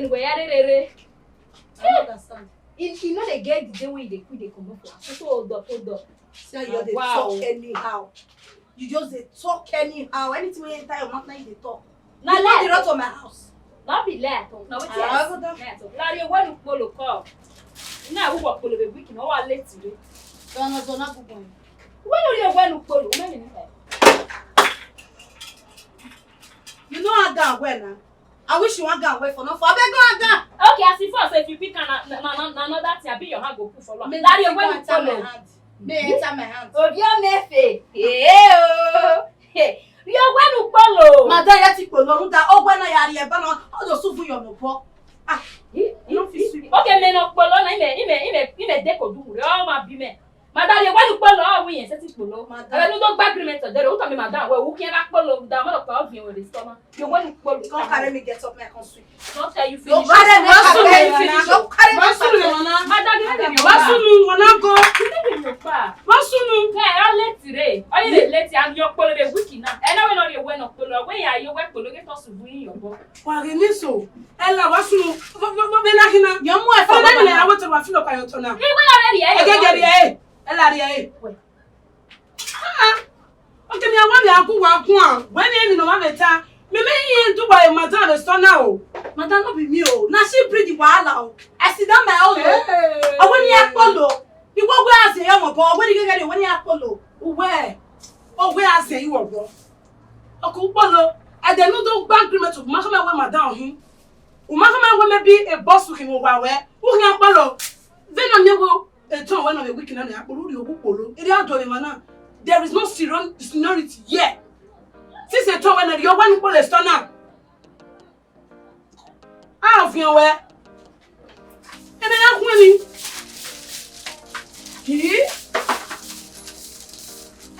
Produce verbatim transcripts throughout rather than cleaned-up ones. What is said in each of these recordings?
Wẹ ya rere. I don't understand. You, you know they get the day when you dey quick dey comot for house. So hold up, hold up. See how you just dey talk anyhow. You just dey talk anyhow. Anything wey enter your mouth, na you dey talk. Na lie. You come dey run to my house. No be lie at all. Na wetin I talk. Larry, when you kpolo come. Na who work kpolo be week, no wa late today. So na so na good boy. When you when you kpolo, when you You know how that well now. I wish you wan go away for no for. Abeg go and go. Okay, as if I say if you pick an, na, na, na, na another thing, I be your hand go put for long. Larry, when you enter my hand. May enter my hand. Obi o mefe. Hey oh. Hey. Yo when you kpolo. Madam, ya ti kpolo, run da, oh, when I are here, but no, all the soup you no poor. Ah, you don't feel sweet. Okay, me no kpolo, na, ime, ime, ime, ime de ko du, re, oh, ma bi me. Madam, ye wẹẹ ne u kpolo, ọ wẹ irẹn sẹtin kpolo. Madam. Ẹghẹ ne u do gba agreement ọdẹrẹ, u tama madam wẹẹ u khian gha kpolo, da ọmọ nọkpa ọ viẹn wẹ vbe stomach. Ye wẹẹ ne u kpolo. Come carry me get up, make I come sweep. Don't tell you finish. Don't carry me, carry me, carry me. Don't carry me, carry me. Madam, you never be your pa. Wa sunu, wa na go. You never be your pa. Wa sunu. Yeah, I late today. Are you late? And your kpolo dey weak now. Ẹ na wẹ nọ rhie wẹ nọ kpolo. Wẹ ya ye wẹ kpolo, get us to bring your boy. Wa ghe ni so. Ella, wa sunu. Vbe na khin na? Yọ mu ẹfọ. Ọna ni a wẹ te wa filo pa yọ tọ na. Ni wẹ na rhie ẹre. Ẹgẹgẹ rhie ẹre. Ella rhie ẹre. Ah, ah. Okay, mi a wa mi a gu wa guan. Wẹ ni emi nọ ma vbe ta. Me me yi du wa e madam vbe sọ na o. Madam, no be me o. Na she bring the wahala o. I sit down my own o. Hey. Ọ wẹ ne I kpolo. Iwẹ wẹ a zẹ yọ mọ bọ. Ọ wẹ ne I gẹgẹrẹ, ọ wẹ ne I kpolo. Uwẹ. Ọ wẹ a zẹ iwọ bọ. Ọke u kpolo. Ẹdẹ ne u do gba agreement, u ma khama wẹ madam hin. U ma khama wẹ maybe a boss u khin vbe owa wẹ. U khian kpolo. Vbene ọ miẹn wẹ Etọn wẹ nọ vbe week na, ne a kpolo, u rhie owa kpolo. Erriọ a do emwa na. There is no senior-, seniority here. Since etọn wẹ na rhie owa ni kpolo esọ na. A viẹn wẹ. Ebe ya khuẹn ni. Hi.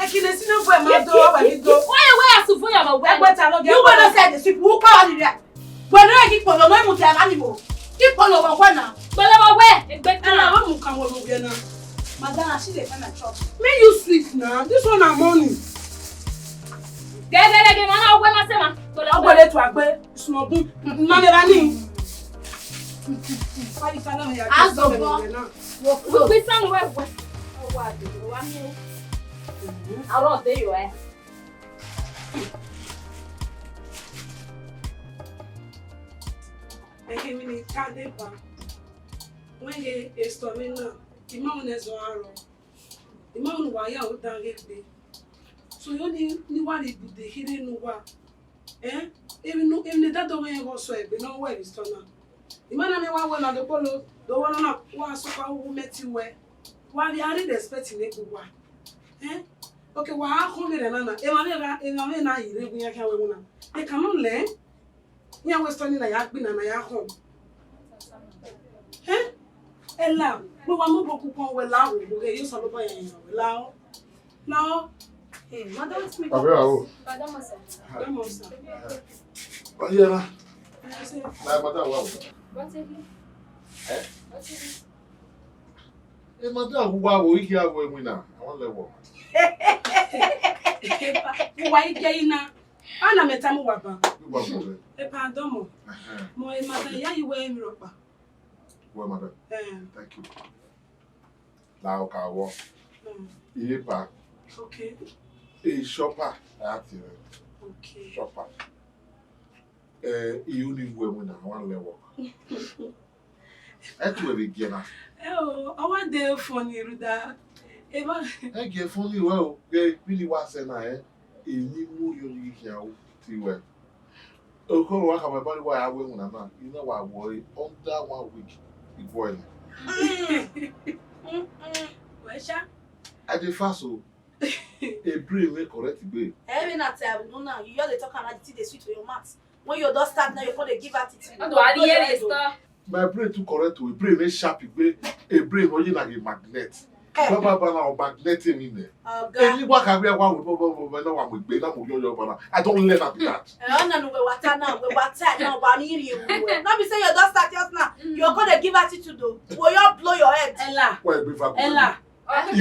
Ẹki ne si ne vbe ma do, wa ni do. Why you wear a suit for your wear? Ẹgbẹ ta lọ gẹ. You wanna say the sweep, who power the Wẹ ne ki kpolo nọ, mu te evba ni vbo. Ki kpolo vbe wẹ na. Kpolo vbe wẹ, egbe kan. Ella, wa mu kan wẹ vbe wẹ na. Madam, she dey find her chop. Make you sweet na. This one na money. Gẹgẹgẹgẹ, ma na wẹ ma sẹ ma. Kpolo vbe wẹ. Agbede tu agbe, small bun. Ma me ra ni. Why you tell me? Azo bo. Wo kpolo. Wo gbe sanu wẹ wẹ. Wa de, wa mi. Aro de yo eh. Ẹkẹ emwi ne I ta deba, wẹ ghe esọ mwẹ na, I ma ru ne ẹzọ gha rrọọ, I ma ru ne uwa ya aro dan ghe egbe. So, yọ ni, ne I wa rhie ibude kherhe ne uwa, eh, emwi ne, emwi ne daddy mwẹ rẹn ghe ọ sẹ egbe ne ọ wẹ vbe esọ na. I ma na miẹn wa wẹ na do kpolo, do wẹ na, wa sokpan wu mẹ ti wẹ, wa vbe a rhie respect ne egbe uwa, eh, okay, wa gha khọn vberriọ na na, emwa mwẹ gha, emwa mwẹ na ghi rre egbe iran khian wẹ ẹwu na, they cannot learn. Iran wẹ sọ ni na ya gbinna na ya khọn. Eh? Ella, vbe wa mu obọ kukọ wẹ la wo, vbe ghe yo Osanobua ya yan wẹ la o. La o. Eh, madam, what's me? Abeg, awo. Madam, sir. Madam, sir. Oye na. Yes, sir. Na madam wa o. What is it? Eh? What is it? Eh, madam, who wa wo, ihe awo ẹwin na. I wan learn work. Who wa ige ina? Ana mẹ tama uwa ban. Uwa ban. E pardon mo. Ẹhẹn. Mo e madam ya yi wẹ emwi rhọkpa. Well, madam. Eh. Thank you. La ọka wọ. Mm. Iye pa. Okay. E shopper, a ti rẹ. Okay. Shopper. Eh, iye ni wu ẹwẹn na, I wan learn work. Ẹ tu ẹvbe giẹ na. Ẹ o, ọ wa de funny rhunmwuda. Eva. Ẹ giẹ funny wẹ o, ghe vbene I wa sẹ na, eh, emwi mu yo ni khian u ti wẹ. Okhuo wa khama ẹbọ ni wa ya ru ẹwẹn na na, I na wa wọre under one week, I guọe nẹ. Mm-mm. Wẹ sha. I dey fast o. A brain wey correct gbe. Ẹ vbe na tẹ unu na, you just dey talk am like the thing dey sweet for your mouth. When you don start now, you come dey give attitude. Ọdọ a ri ere star. My brain too correct o, a brain wey sharp gbe, a brain wey na a magnet. Eh. Baba bana o magnet ni nẹ. Oga. Eni wa ka wia wa wo bo bo bo bo na wa mu gbe na mu yo yo bana. I don learn am be that. Eh, ọna nu we wata na, we wata na, wa ni ri ewu we. No be say you don start just now. Mm. You go dey give attitude o. We yo blow your head. Ella. Wa gbe fa. Ella. Madam,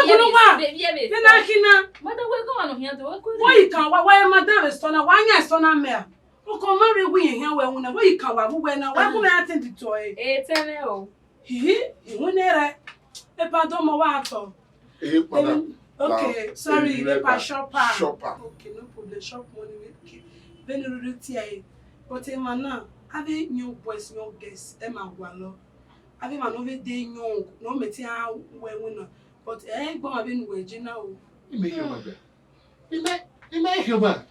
kunu wa. Nina kina. Madam, we go on here to. Wa ikan wa, wa madam esọ na, wa yan esọ na mẹ a. Ọkọ ma rre wẹ irẹn khian wẹ winna, vbe ọ yi kan wa vbe uwẹ na, wa gu mwẹ attend to ẹre. Etẹn mwẹ o. Hihi, iwinna rẹ, epa dọmọ wa tọ. Eh, madam. Okay, sorry, eh, epa shopper. Shopper. Okay, no problem, shop money. Okay. Vbene u rhirhi tie ẹre. But emwa na, avbe young boys, young girls, ẹ ma gualọ. Avbe emwa ne ọ vbe de young, ne ọ mẹ te a wẹ winna. But ẹ i gbe ọmwa vbene uwẹ je na o. Imẹ khian ma gbẹ. Imẹ, imẹ khian ma.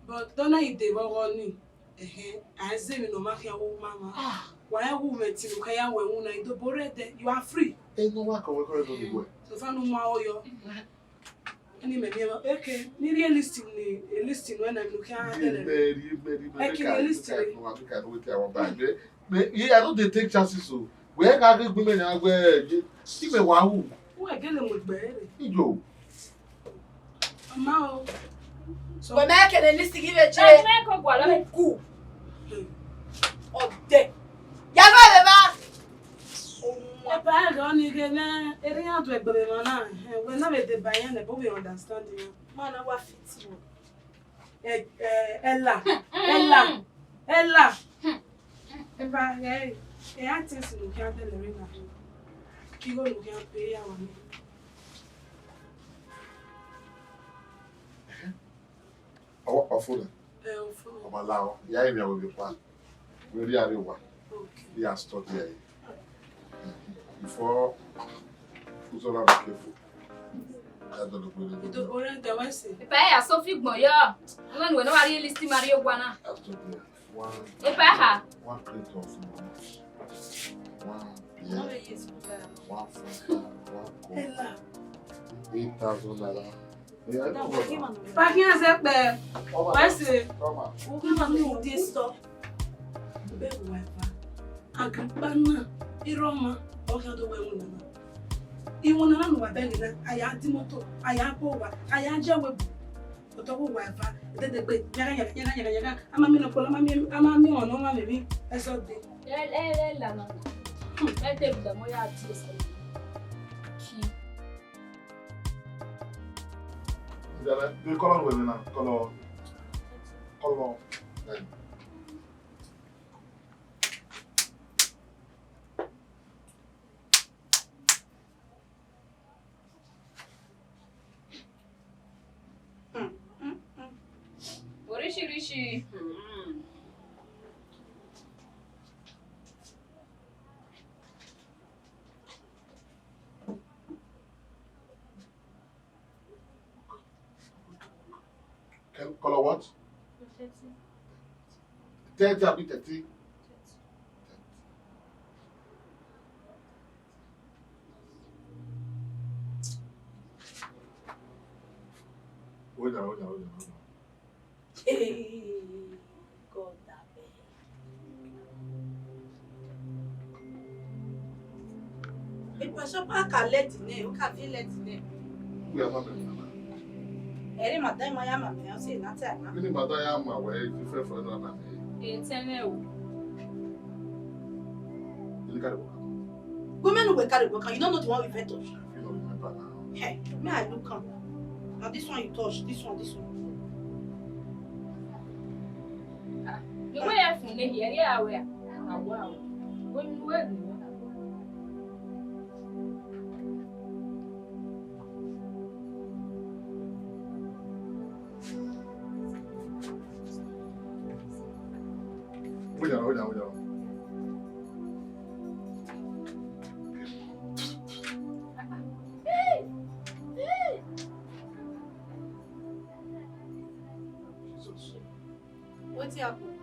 But dọna i de vbe ọghọ ni, ẹhẹn, a i zẹ emwi ne ọ ma khian wu ma ma. Ah. Wa rẹn wu mwẹ te ne u khian ya wẹ winna, i do bo rre ẹdẹ, you are free. Ẹ nọ wa kọ wẹ kọ rẹ nọ ni wẹ. So far ne u ma ọyọ. Ẹni mẹ miẹn, okay, ne I rhie list ni, list ne ẹna emwi ne u khian dẹlẹ. Ẹ kiri list ni. Make I know wetin I wan buy. Me, me, yeah, I no dey take chances o. Wẹ gha ghe gbe mẹ yan wẹ, imẹ wa wu. Uwẹ gele mu egbe rre. Ijo. Mama o. So wẹ mẹ kele list ghi vbe je. Ẹ mẹ ko gualọ. Uku. Ọdẹ. Ya vbe vbe ba. Epa ẹghẹ ọnii ghe mwẹ, erha iran do egbe vbe emwa na, wẹ na vbe deba iran nẹ, but we understand iran. Ma na wa fit wọ. Ẹ, ẹ, ẹla, ẹla, ẹla. Epa ẹghẹ, ẹ, a test ne u khian dẹlẹ rre na. Igho ne u khian pay ya wa nẹ. Ọ, ọfo na. Ẹ, ọfo na. Ọ ma la ọ, ya emwi a wẹ vbe kpa. Wẹ rhie arre owa. Okay. Ya study ẹre. Before uzọla be careful. Ya dọlọ gbe ne. Ido ore da wẹ sẹ. Epa ya so fi gbọn yọ. Ọmọ nuwẹ ne wa rhie list ma rhie owa na. Ya study ẹre. One, epa ha. One crate of nuts. One beer. One Fanta, one Coke. Eight thousand naira. Pakhian zẹ kpẹ. Wẹ sẹ. Uwẹ ma mu ude sọ. Bẹ wa eva. Agripa na, irọma, ọ khian do wẹ iwinna na. Iwinna na ne uwa bẹghe na, a ya di moto, a ya bu owa, a ya je ẹvbo. Otọ vbe uwa eva, ededegbe, yaga, yaga, yaga, yaga, yaga. A ma miẹn ọkpọlọ, a ma miẹn, a ma miẹn ọmwa ne ọ ma mwẹ emwi, ẹzọ dee. Ẹ, ẹ, ẹ, la na. Hmm. Ẹ te bi da mo ya di ẹsẹ. Ki. Ìjàlá, bí kọ́lọ̀ wẹ̀ mí náà, kọ́lọ̀, kọ́lọ̀. Oríṣiríṣi. Col-, color what? Thirty àbí thirty? Hold on, hold on, hold on, hold on. Hey, God, abeg. Epa shop a ka lẹdi nẹ, u ka viẹ lẹdi nẹ. Wẹ a ma mẹ mama. Ẹre madam ma ya ma mẹ, ọ sẹ na ta na. Mini madam ya ma wẹ different from another man. Etẹn mwẹ o. Ẹ carry work. Women will carry work, you don't know the one we fit touch. You don't remember now. Hey, may I look am? Now this one you touch, this one, this one. Ah, the way I feel, they hear you aware. Ah, wow. When you were Hold on, hold on, hold on. Jesus. Wetin happen?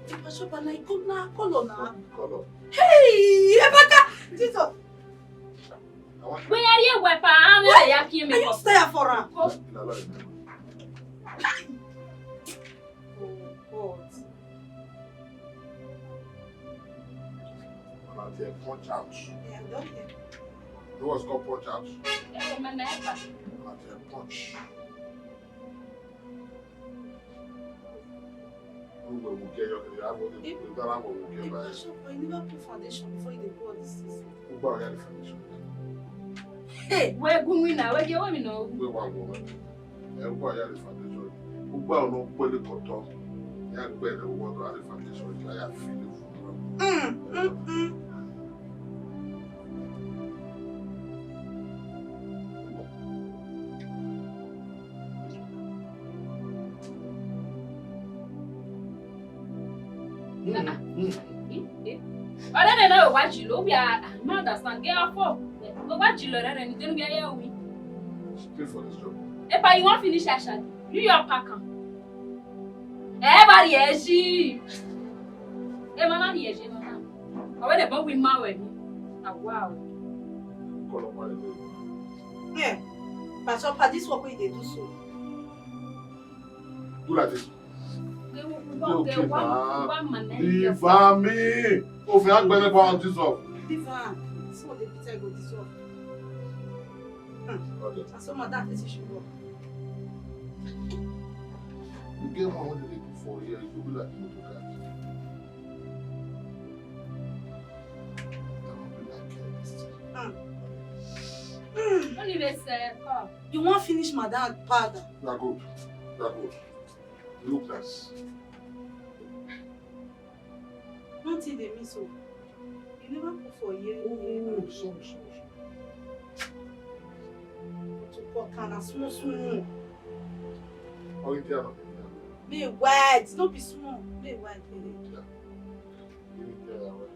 The pastor na, na color na. Color. Hey, Emeka! Jesus! Wẹ ya rhie wẹ pa, a mwẹ ya kie mi. Are you stay for am? Oh, God. Una dey punch out. Yeah, I don hear. You know what's called punch out? Yeah, my neighbor. Una dey punch. Who will, will get your, you have what they, they don't have what will get by. Bishop, you never put foundation before you dey put all these things. Who buy all the foundation? Hey, wẹ gun winna, wẹ gie wẹ mi nọ. Who buy one woman? Eh, who buy all the foundation? Ugba ọnọ kpẹlẹ kọtọ, ya gbẹrẹ wọdọ, a rre foundation, ya ya feel the funeral. Mm, mm, mm. Ọrẹre na wa jilo, we are, I no understand. Get up, we wa jilo ọrẹre ni, then we are here we. Pay for this job. Epa, you wan finish Asha? You your pack am. Ẹ ba rhie ẹzi. Ẹ ma na rhie ẹzi, ẹ ma na. Ọ wẹ ne ẹbọ wi ma wẹ ni. Na wa o. Call up my name. Yeah. Pastor, pa, this work wey you dey do so. Do like this. Leave am. Ofin agbẹnẹ pa on this off. Leave am. This one dey bitter go dissolve. Hmm. Okay. Na so madam fit should go. You get one wey dem dey do for here, you go be like motor car. That one be like, uh, this thing. Hmm. Hmm. Only they say, come. You wan finish madam powder? Na good. Na good. Look nice. Nothing dey miss o. You never put for here. Oh, sorry, sorry, sorry. To cut am na small, small. Oh, you tell me. Make e wide, no be small. Make e wide, baby. Yeah. Give me the other one.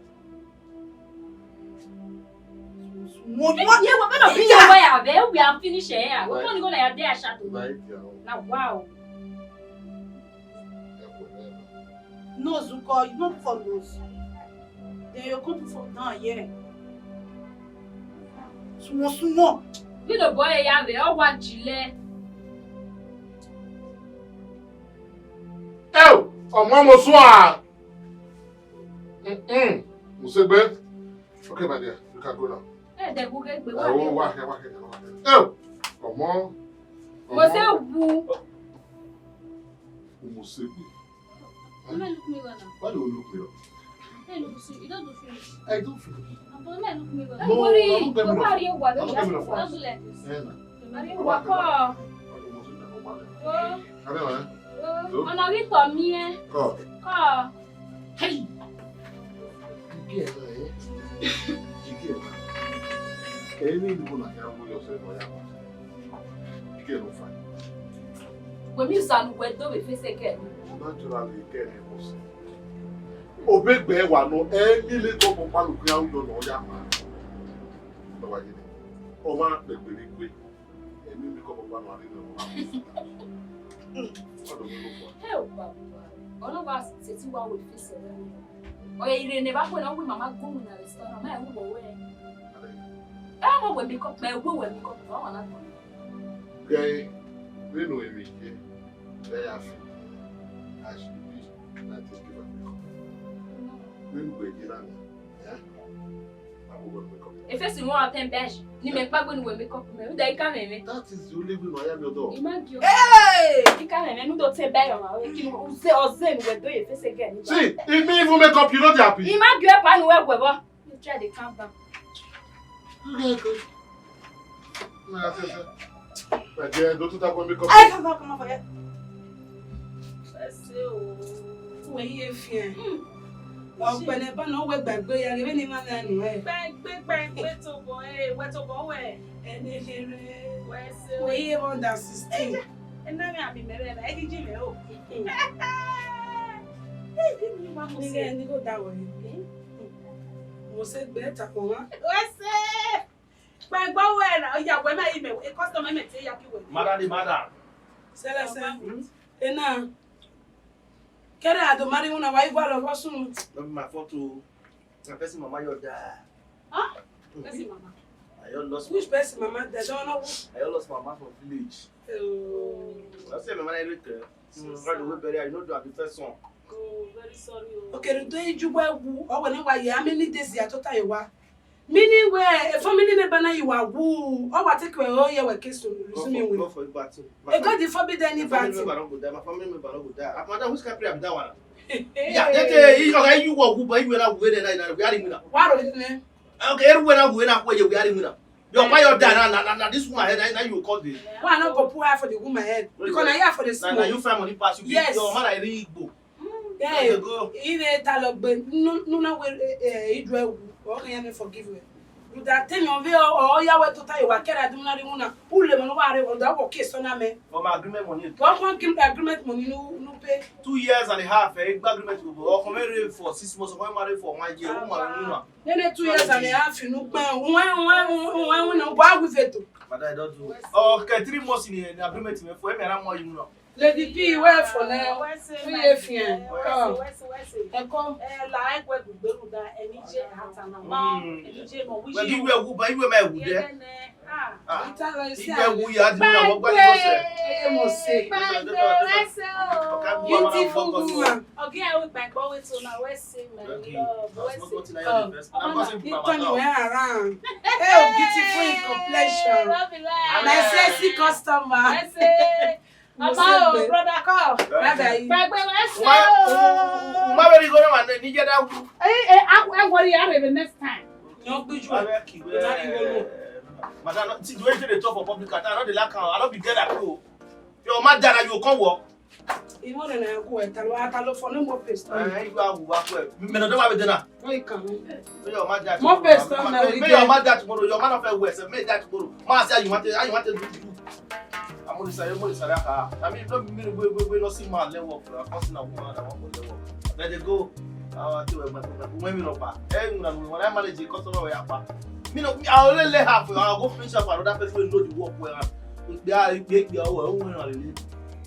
Small, small. Yeah, we're gonna be here. We are finished here. We're gonna go there, there, shadow. Right, yeah. Now, wow. Nose, you call, you don't call nose. Then you come for down here. Small, small. Bí ló bọ́ ẹ̀yà rẹ̀, ọ wá jìlẹ̀. Ẹ o, ọmọ mo sún à. Mm-mm. Mo ṣe gbé. Okay, my dear, you can go now. Ẹ dẹ̀ gbogbo ẹgbẹ́ wà ní. Ẹ o, wá kẹ, wá kẹ, wá kẹ. Ẹ o, ọmọ. Mo ṣe wu. Mo ṣe gbé. Come and look me well now. Why do you look me up? Hey, look, see, you don't do finish. I do finish. Come and look me well. No, don't worry. Don't look me up. Don't do like this. Eh, na. Are you work? Oh. Ọ̀nà rí tọ̀ mí ẹ́. Kọ́. Kọ́. Hey! Ike ẹ̀ náà, eh? Ike ẹ̀ náà. Ẹ̀yin ní ìlú náà yà wọ́n yọ sẹ́nu ọ̀yà wọn. Ike ẹ̀ ló fà. Wẹ̀mí ìsàlù wẹ̀ dóbe fẹsẹ̀ kẹ́. Naturally, ike ẹ̀ ni mo sè. Obegbe wa nọ, ẹ ni le gọbọ kpalu kue awuyọ nọ ya ma. Baba yi ni. Ọmọ pẹpẹrẹ kue. Ẹ ni le gọbọ kpalu ari nọ. Ọdọ mi ló fọ. Ẹ o baba. Ọlọ́run wa sẹ̀tì wa wẹ̀ fẹsẹ̀ rẹ̀. Ọ̀yẹ̀ ìrè ne bá pè náà wí màmá gómìnà restaurant, máa ń wọ̀ wẹ̀. Ẹ mọ̀ wẹ̀ mi kọ́ pẹ̀, wẹ̀ wẹ̀ mi kọ́ pẹ̀, wọ́n wà lágbọ̀n. Gẹ̀ẹ́, nínú èmi yẹ, ẹ yà fi, àṣìbí, láti give am. Nínú ìwé yìí lánàá, ẹ? Efesi wọn atẹn bẹẹsi ni mẹ kpagbe nu wẹ makeup mẹ, u da ika mẹ mẹ. That is the only way I am your dog. Ima gi o. Hey! Ika mẹ mẹ nu do tẹn bẹẹ ọmọ, kinu u ze, ọ ze nu wẹ do ye face again. See, if me even make up, you no dey happy. Ima gi o pa nu wẹ wẹ bọ. You try dey calm down. Okay, okay. Na, I say, say. My dear, don't you talk when make up. I can't come for here. Ẹ ṣe o. Wẹ ye fian. Ọpẹlẹ ba na wẹ gbàgbé ya, gẹvẹ ni ma na nu ẹ. Gbàgbé, gbàgbé tó bọ, ẹ, wẹ tó bọ wẹ. Ẹni here. Wẹ ṣe o. Wẹ ye under sixteen. Ẹ na mi àmì mẹrẹ na, ẹ ti jí mẹ o. Ẹ ti mi wa mo ṣe. Ni go da wẹ. Mo ṣe gbẹ ta ko wa. Wẹ ṣe. Pẹ̀gbọ́n wẹ na, ọya wẹ mẹ imẹ, e customer mẹ te ya ki wẹ. Madam, the madam. Sẹlẹsẹ. Ena. Kẹrẹ a do marry una wa igua lọ vọ sunu. No be my fault o. Na person mama your die. Huh? Person mama. I just lost. Which person mama die? Don't know. I just lost my mama from village. Oh. I say my mama like that. Mm, right away bury her, you know, do the first one. Oh, very sorry o. Okay, do you wa wu? Or when wa ye, how many days ya tota ye wa? Meaning where a family member na you are woo, or what take away all your case to lose me with. God forbid, but my family member no go die. My family member no go die. Ah, madam, which kind of prayer be that one? Yeah, they, they, you, okay, you walk, but you were not waiting, and we are in. What is it? Okay, everywhere I went up where you are in. Your papa, your dad, na, na, na, na this woman head, na, na you call the. Why I no go put eye for the woman head? Because na here for the na, na small. You find money pass you. Yes. Your mother really Igbo. Yeah, They go. He dey tell her, but no, no, no, well, eh, eh, he do well. Okay, I forgive you. You that tell me, oh, oh, yeah, what to tell you, what can I do, not even now. Who live on what I want, that work is on me. For my agreement money. What one give agreement money, no, no pay. Two years and a half, eh, agreement go. Or come marry for six months, or come marry for one year. Who marry you now? Then two years and a half, you know, when, when, when, when, when, why we veto? But I don't do. Okay, three months in the agreement, for him, I don't want you now. Lady P, where for now? Where say Who my you fear? Where say, Come. Where say, where say? Ẹ kọ́. Eh, la, ẹ gbẹ gbẹ lu da, ẹni jẹ ata na ma, Mm. ẹni jẹ mọ, Well, you were who, but you were my wood there. Ah. Ah. Ìta lọ sí Igwe àná. Wu ya di na wọ́n gbá ní bọ́sẹ̀. Ẹ yẹ mọ̀ sí. Gbàgbé, where say o? Ọ̀ka bí wọ́n máa ń Beautiful fọ́kọ sí. Woman. Ọ̀gá ẹ̀ wí gbàgbọ́ wí tó na, where say my Okay. love, where That's say. Not what I had the best. Ọmọ I'm náà. Not saying Ìtọ́ ni wẹ́n ara. Hey, beautiful in complexion. Love you, love. My sexy customer. Where say? Mo Ọmọ ṣe o, pé brother call. Bàbá yìí. Gbàgbé wá sí Má o. má bẹ̀rẹ̀ ìgò náà wà ní níjẹ́ dá wù. Ẹ ẹ ẹ wọrí ya rẹ next time. Yọ gbíjú ẹ. Madam, see the way you dey talk for public, I no dey like am. I no be girl like you. Your mother, you come work. Ìwọ nana ya kú ẹ ta ló ta ló fọ ní mo pèsè. Eh, you are work well. Me no dey work with dinner. Wọ́n yìí kàn mí. May your mother Mo tomorrow. Pay some May, now, may we your get mother tomorrow. Your mother fẹ́ wẹ̀ sẹ́, may die tomorrow. Ma say how you want to, how you want to do, do. I'm only sorry, I'm only sorry. I mean, no, me, we, we, we not see man let work. I can't see na woman that want to let work. Let it go. I want to, when we not back. Hey, you know, when I manage the customer, we are back. Me no, me, I only let her for, I'll go finish up another person who know the work well. They are, they, they are, oh, oh, oh, oh,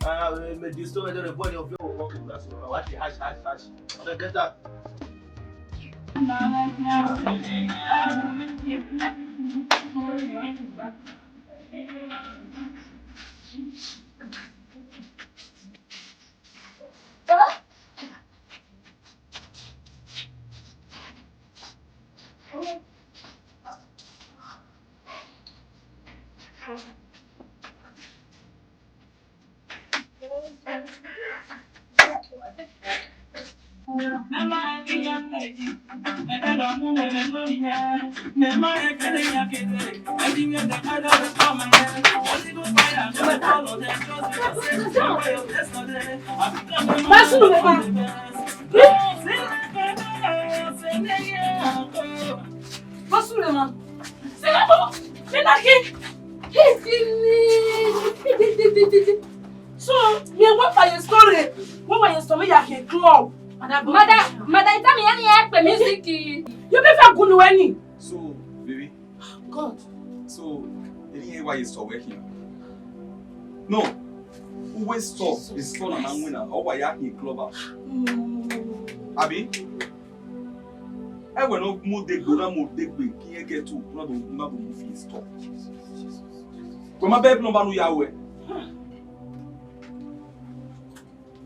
oh, oh, me destroy the body of your working class. What the hash, hash, hash. Get that. Basuru le ma. Basuru le ma. Singapore, Minaki. So, yeah, what are your story? What were your story? Yeah, club. Madam, madam, madam, tell me any help music. You be for good any. So, baby. God. So, any why you so working? No. Who waste store is store and winner. Or why you in club? Abi? Ẹwẹ ne ọ mu odegbe, ọ na mu odegbe, ke irẹn get to, ọ na do, ọ na do mu fi store. Wẹ ma bẹghe ne ọ ba ne u ya ruẹ.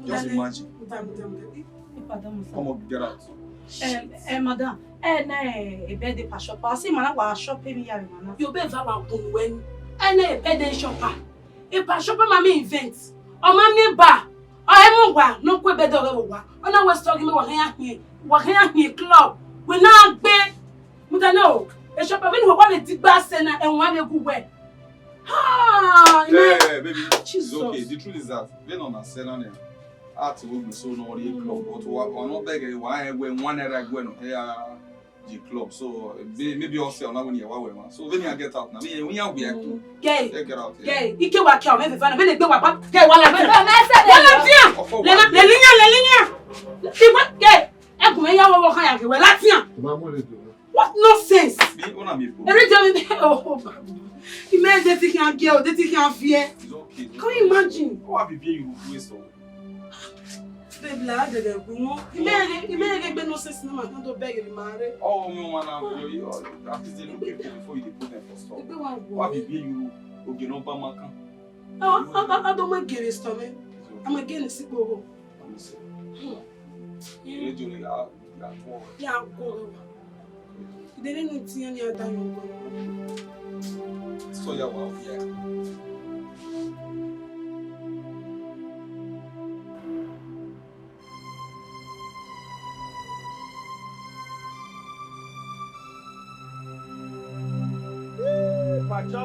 Just imagine. Madam, madam, madam. Come on, get out. Eh, eh, madam, eh, na, eh, birthday pa shop. I see, man, I was shopping here, man. You be va wa kun wen. Eh, na, birthday shop. E pa shop ma mi event. Ọ ma miẹn ba. Ọ emu wa, no kue bẹdẹ ọghe vbe owa. Ọ na wẹ sọ ghi mẹ wa hẹn ya khian, wa hẹn ya khian club. Wẹ na gbe. Muda no, e shop vbene wẹ wa vbe digba sẹ na, ẹwaẹn vbe gu wẹ. Ah, Eh, baby, it's Jesus. Okay. The truth is that, we no na sẹ na nẹ. Ati wo gbe so no ri club, but wa, wa no bẹghe wa, eh, wẹ one naira gbe no. Eh, ah, the club. So, eh, be-, maybe ọ sẹ ọ na win here, wa wẹ ma. So, when I get out now, me, we are we are. Gay. Yeah, get out here. Gay. Ike wa kia, me fe fana, me le gbe wa pa. Gay, wa la dia. Wa la dia. Of course. Le na, le linya, le linya. Iwa, gay. Ẹgùn mẹ ya wọ wọ kan ya ghe wẹ la dia. What nonsense. Be on a me. Every time, oh, oh, oh. Imagine they think I'm gay, they think I'm fear. It's okay. Can you imagine? How have you been you do so? Babe, la, I did a good one. Imagine, imagine they no sense no man, no beg him marry. Oh, no man, I'm for you. At least they look at you before you put them for store. They go one What have you been you? Okay, no, but man can. Oh, I, I, I don't mind giving stomach. I'm again a sick boy. Let you really out. Ya go. Dere ni ti ni ada yo go. So ya wa ya.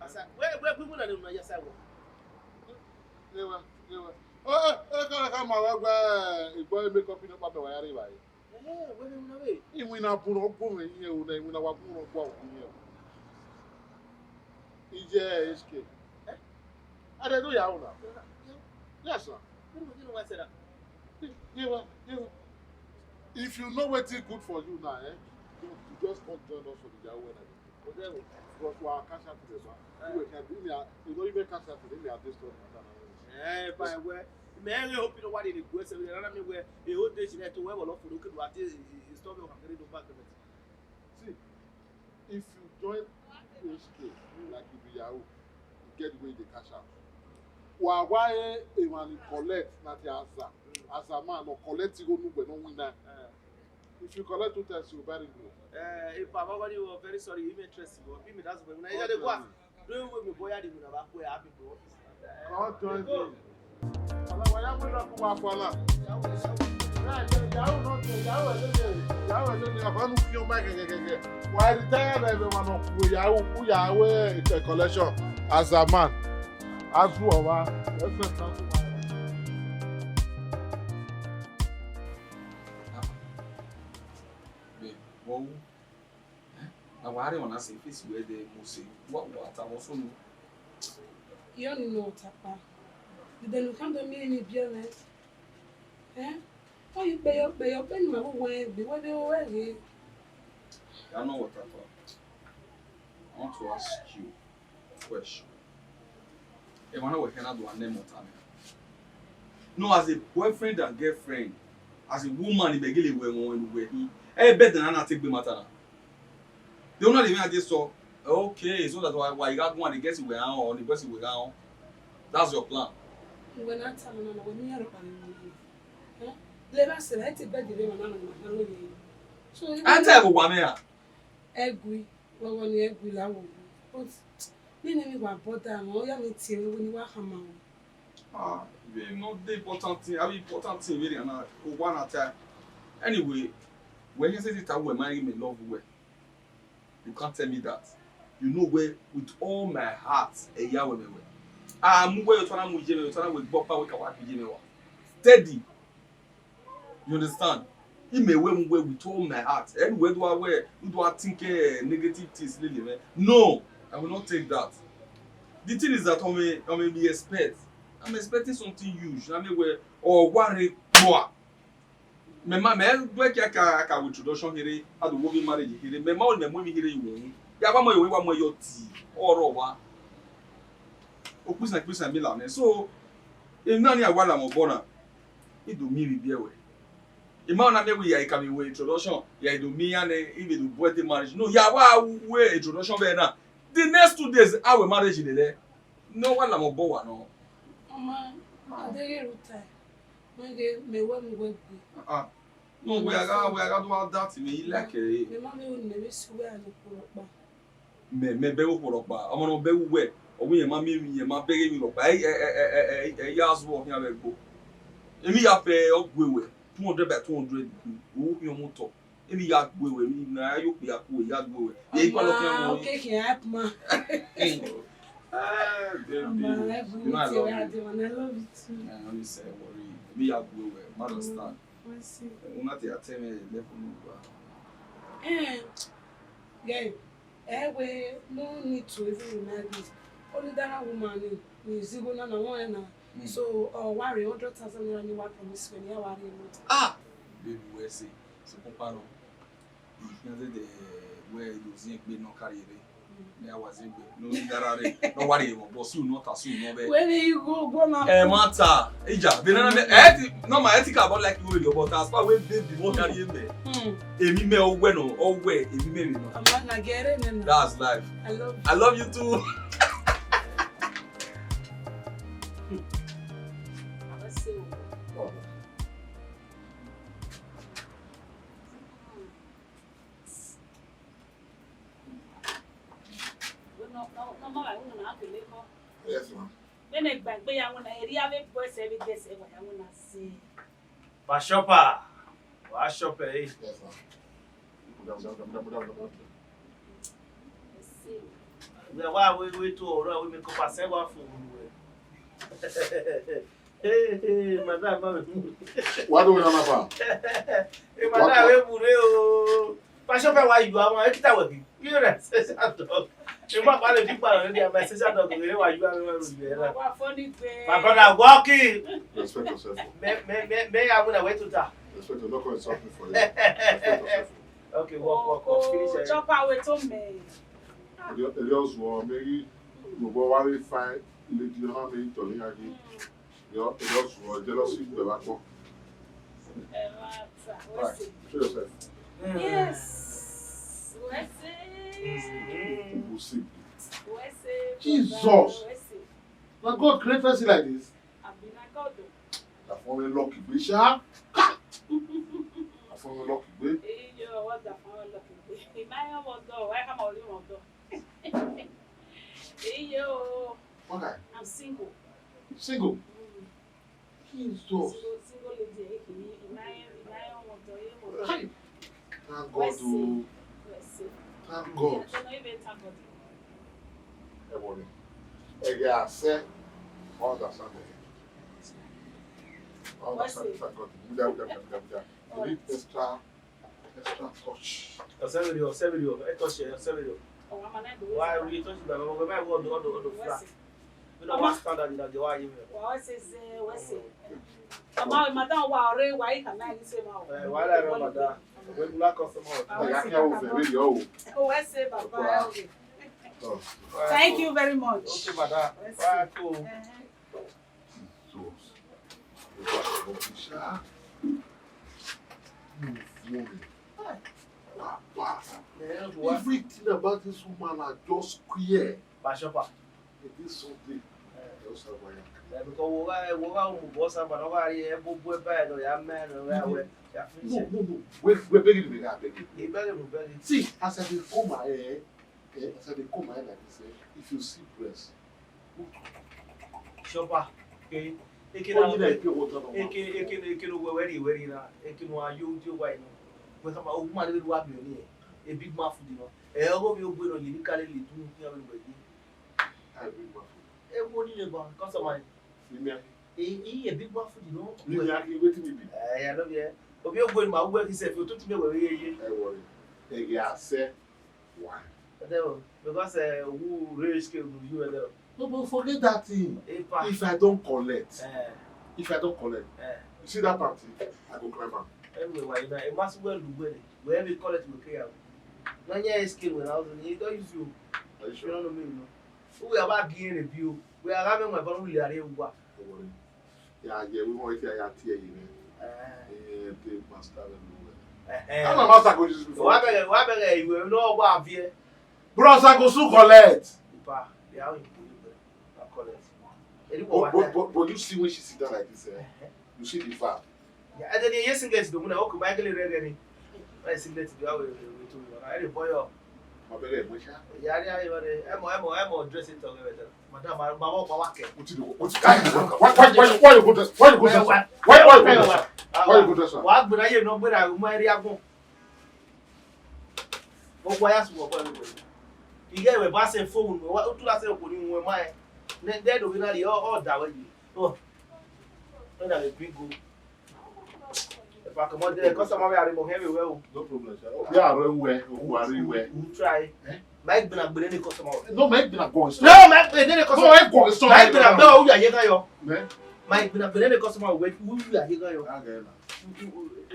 Asa, wẹ, wẹ, wẹ, wẹ, na ne unu ya sa wẹ. Ewa, ewa. Ọ, ọ, ọ, ka, ka ma wẹ, wẹ, igbọ eme company ọkpa mẹ wa ya rre evbare. Eh, wẹ vbe unu vbe? Iwinna bun ọ gu mwẹ yin ẹro na, iwinna wa bun ọ gu mwẹ yin ẹro. Iye H K. Eh? I dey do yahoo now. Yes, sir. Who do you know why I said that? Yeah, well, yeah, well. If you know wetin good for you now, eh, you, you just come join us for the yahoo when I dey. Because we are cash out to the bank. Eh. We can, we are, you know, even cash out to them, we are destroyed. Eh, fine, well, man, I hope you know what they do. So, I don't mean where the whole day she let to where all of the kid what is stop your hungry no back. See, if you join H K like you be yahoo, you get the way they cash out. Wa wa e emani collect na ti aza. Aza man no collect igho nu gbe no win na. Eh. If you collect two times, you buy it. Eh, if I'm already very sorry, you may trust you. Be me that's when I go. Do we me boy adi muna ba kwe abi go office. Come join me. Ala wa ya muna ku wa fala. Yahoo no dey, yahoo no dey, yahoo no dey. Afa nu fi o ma gẹgẹgẹgẹ. Wa retire na ebe wa no ku yahoo, ku yahoo e collection as a man. Azu ọwa, ẹsẹ ta ku wa. Babe, wọ wu. Eh? Na wa rre emwa na sẹ face wẹ dẹ mo sẹ. Wa, wa ta vbọ so nu. Iyọ ni nọ ọta kpa. Dede ne u khian do miẹn emwi biẹ mwẹ. Eh? Ọ ye ukpe, ye ukpe, ye ukpe ne ima vbe uwẹ egbe, wẹ vbe ru ẹre. Ya nọ wẹ ọta kpa. I want to ask you question. Emwa na wẹ khian na do a nẹ mẹ ọta nẹ. No, as a boyfriend and girlfriend, as a woman, imẹ gele wẹ ẹmwẹ ne uwẹ hin. Ẹ bẹdẹ na na te gbe mata na. De una de me a je sọ, okay, so that wa, wa I gha guan, the girls wẹ gha họn, the boys wẹ gha họn. That's your plan. Uwẹ na ta nọ na, wẹ ne iran rhọkpa vbe emwa na. Eh? Levba sẹ, ẹ te bẹdẹ vbe emwa na nọ, ma kha nọ ye. So, I tell you, wa me a. Ẹgui, wẹ wẹ ni ẹgui la wo. But, nene emwi wa bother mwẹ, ọ ya mwẹ tie mwẹ wẹ ne I wa khama ruẹ. Ah, vbe no dey important thing, avbe important thing vberriọ na, owa na ta. Anyway, wẹ hia sẹtin ta wẹ ma ghi mẹ love wẹ. You can't tell me that. You know wẹ with all my heart, ẹ ya wẹ mẹ wẹ. A mu wẹ ye otọ na mu ye mẹ, otọ na wẹ gbe ọkpa wẹ ka wa gbe ye mẹ wa. Steady. You understand? Imẹ wẹ mu wẹ with all my heart. Ẹ wẹ do a wẹ, do a think, eh, negative things lele mwẹ. No, I will not take that. The thing is that I'm a, I'm a, be expect. I'm expecting something huge. Na me wẹ, ọ wa rre kpua. Mẹ ma, mẹ do ẹki aka, aka wẹ introduction here, a do wo vbe marriage here. Mẹ ma, mẹ mu emwi here iwu. Ya wa mọ yo, wa mọ yo ti. Ọrọ wa. Okpisa, okpisa mi la nẹ. So, emwi na ni a wa la mẹ obọ na. I do miẹn emwi biẹ wẹ. I ma na miẹn wẹ ya I ka vbe wẹ introduction, ya I do miẹn iran nẹ, I vbe do bu ẹdẹ marriage. No, ya wa wẹ introduction vbe na. The next two days, a wẹ marriage lele. Ne ọ wa la mẹ obọ wa nọ. Ọma, a deghẹ ru tae. Mẹ ghe mẹ wẹ mu wẹ gbe. Ah, ah. No, wẹ a gha, wẹ a gha do a that, mẹ I like ẹre. Mẹ ma vbe ru ne mẹ vbe si uwẹ a ne okhuo rhọkpa. Mẹ, mẹ bẹghe okhuo rhọkpa, ọmọ ne ọ bẹghe uwẹ, ọ wẹ irẹn ma miẹn emwi, irẹn ma bẹghe emwi rhọkpa, ẹ, ẹ, ẹ, ẹ, ẹ, ya zuọ khian vbe ẹgbo. Emwi ya fẹ ọ gue wẹ, two hundred by two hundred, u khian mu otọ. Emwi ya gue wẹ, emwi na ya yo okpia ku, ya gue wẹ. Ye ikpalọ khian mu. Ọma, okay, khian help ma. Eh, baby. Ọma, help me, you know I love you. I love you too. Eh, don't say worry. Emwi ya gue wẹ, ma understand. Una te ya tell me level no gba. Eh, yeah. Eh, we no need to even remind me. Only that woman ni, ni ziggo na na one na. Mm. So, uh, worry hundred thousand naira ni wa promise me ni a worry him. Ah, baby, we say, so papa no. If you say the way you think we no carry it. Me a wa zẹ egbe. No, ni dara re. No worry, mo boss, you not as you know be. Where you go, go now? Eh, mata. Ija, be na me. Eh, no, my ethical about like you, but as far we baby, what carry me? Hmm. Emi me owe no, owe, emi me no. I'm not gonna get it, man. That's life. I love you. I love you too. Yes, ma'am. Vbene gba egbe ya winna, erriọ avbe boys ẹvbe girls ẹvbo ya winna sẹ. Ba shopper, wa shopper, eh. Yes, sir. Wa, wa, we, we to ora, we make up ourselves, wa fo we. Hey, hey, madam, ma mu. Wa do na na pa. Hey, madam, we mu re o. Ba shopper, wa yu ama, e kita we bi. You know, special dog. Ẹ ma pa le di pa le dia, my special dog, we wa yu ama, we ru ye na. Wa fo ni gbe. My brother, walk in. Respect yourself. Me, me, me, me, I wanna wait to ta. Respect, no come insult me for here. Respect yourself. Okay, walk, walk, walk. Finish it. Chopper, wait to me. Eri ọzuọ, maybe, no, but why we find lady, you know, me, Tony, I agree. Yo, just for jealousy, you have to. Right. Show yourself. Yes. Wese. Wese. Jesus. Wese. Na God create person like this. Abi na God o. That for me lucky, Bishop. That for me lucky, babe. Hey, yo, what the for lucky? He might have a door. Why come out you want door? Hey, yo. Okay. I'm single. Single? Mm. Jesus. Single, single lady, eh, he, he might, he might want to, he want to. Hey. Thank God o. Wese. Thank God. I don't know if you thank God. Ẹ wọrẹ. Ẹ gha sẹ, understand. Understand, thank God. Wese. Without, without, without, without. You need extra, extra touch. Ọsẹ video, ọsẹ video, ẹ touch ẹ, ọsẹ video. Wa wi touch baba, we might go do, do, do flat. We don't want standard in the way you. Wa wese, wese. Ama, madam, wa ore, wa i kana ni se ma o. Eh, wa la ro, madam. We do like customer. Ẹ ya kí a wo fẹ video o. Wese, baba. Thank you very much. Okay, madam. Wese. Wa to. Eh. Jesus. Papa. Everything about this woman are just queer. Ba shopper. It is something. Just have my. Eh, because wo gha, wo gha mu boss aba, no gha ri e bo bu eba no ya me no ya we. Ya finish. No, no, no. We, we begging, we are begging. He begging, we begging. See, as I dey come my, eh, eh, as I dey come my like this, eh, if you see breast, shopper, okay. Eke na, eke, eke, eke no we weri weri na. Eke no ayo di wa ino. We kama o ma le wa bi oni e. A big man food, you know. E ogo bi ogbe no ye ni kale le du ni ya we. A big man food. E wo ni le ba, customer. Ni mi a. E, e a big man food, you know. Ni mi a ki wetin mi be. Eh, I love you. Obi ogbe ma we ki se fi otutu me we ye ye. Ẹ wọrẹ. Ẹ gha sẹ. Why? Ẹdẹ o, because, eh, who raise ke unu yu ẹdẹ o. No, but forget that thing. Epa. If I don't collect, eh, if I don't collect, eh, you see that panty, I go climb am. Anyway, why not? It must well do well. Wherever you collect, we care. No, yeah, it's skill when I was in, he don't use you. Are you sure? You don't know me, you know. Who we about being a view? We are having my bottom, we are here. Don't worry. Ya ye, we want to ya tie you, man. Eh. Eh, the master will know. Eh, eh. How my master go use before? Wa bẹghe, wa bẹghe iwe no wa vie. Bros, I go soon collect. Ipa, ya o ipo iwe. I collect. But, but, but, but you see when she sit down like this, eh? Uh-huh. You see the vibe. Yeah, and then you singlet do muna, okay, my gele re re ni. My singlet do awe we to. I dey boy up. Ma bẹghe ẹmwẹ sha. Iyare aye vbe ẹmọ, ẹmọ, ẹmọ dress it up, ẹmọ. Madam, ma, ma, ma, ma, wa kẹ. What you do? What you, why, why, why, why you go dress? Why you go dress? Why, why you go dress? Why you go dress? Wa gbera ye no gbera, mo ri agbọn. Mo gba ya sugbọn ọkọ ẹmwẹ. Iye ẹmwẹ ba sẹ phone, wa, o tu la sẹ okhuo ni wọn ma ẹ. Ne, de do ghi na ri, ọ, ọ da wẹ yi. Oh. When I dey bring go. If I comot there, customer wey I remove here well. No problem, sir. We are well, we are well. We try. Eh? Mike been a been any customer. No, Mike been a go. No, Mike been any customer. No, Mike go. Mike been a been who you are here, yo. Man. Mike been a been any customer. Wait, who you are here, yo. Okay, now.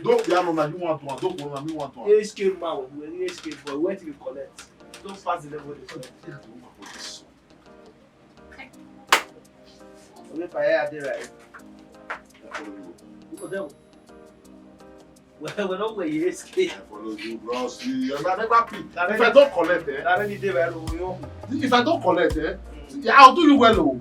Don't be alone. You want to. Don't go. You want to. H K man, we H K boy. Where do you collect? Don't pass the level they collect. Orí ìpàdé adé rà yìí. Look at them. Well, we don't wear H K. I follow you, bro. See, I never pick. If I don't collect, eh? That any day, well, we don't. If I don't collect, eh? Mm. Yeah, I'll do you well, oh.